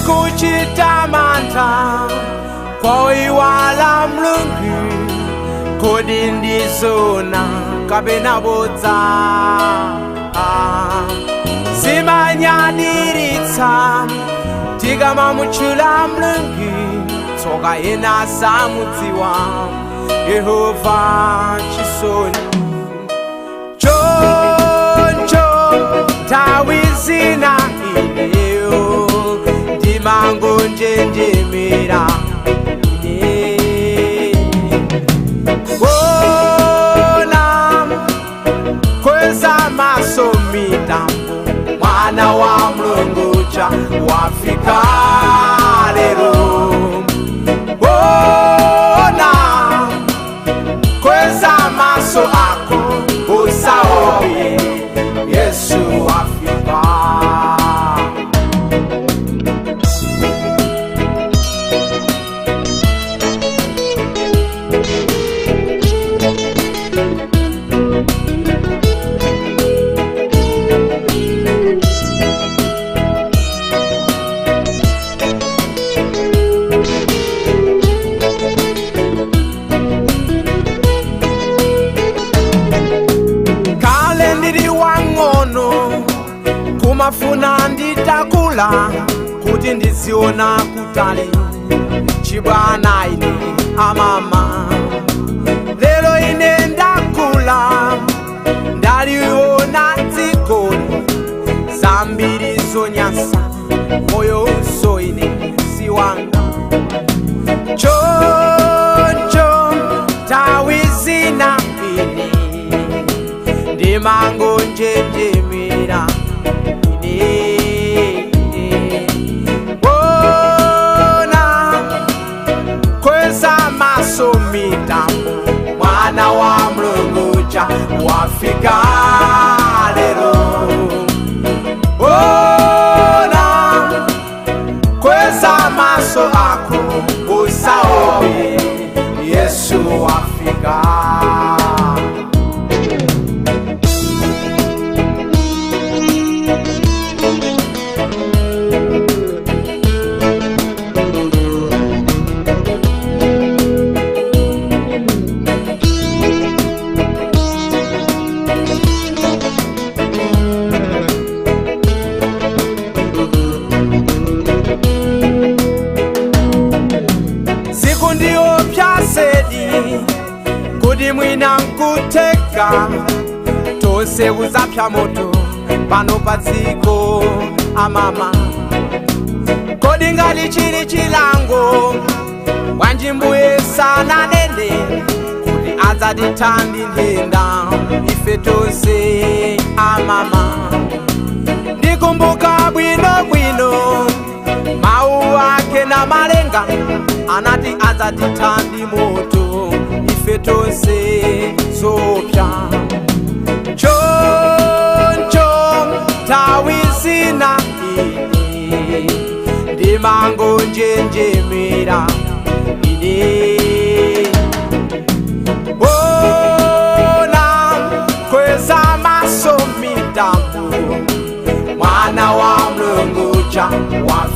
Sikuchita mantha koiwala Mulungu, kodi ndizona kapena bodza. Zimanyadiritsa tikamamutchula Mulungu, tsoka ena samudziwa Yehova chisoni. Choncho nthawi zina ineyo ndimangonjenjemera ine. Ona kweza maso mitambo, mwana wa Mulungu cha wafika lero. Ona kweza maso ako usaope, Yesu wafika. Kale ndili wang'ono kumafuna nditakula kuti ndiziona kutali chibwana ine amama. Lero ine ndakula ndaliona dzikoli zambiri zonyansa, moyo uso ine si wanga. Choncho nthawi zina ine ndimangonjenjemera ine. Ona kweza maso mitambo, mwana wa Mulungu cha wafika lero. Ona kweza maso ako usaope, Yesu wafika. Siku ndiyo pyasedi kuti mwina nkuteka tonse kuzapya moto pano pa dziko amama. Kodi ngati chili chilango bwanji mbuye sananene kuti adzatithandi nthenda ife tonse amama. Ndikumbuka bwinobwino mawu ake na malenga, anati adzatithandi moto ife tonse zopya. Choncho nthawi zina ine ndimangonjenjemera ine. Ona kweza maso mitambo, mwana wa Mulungu cha wafika.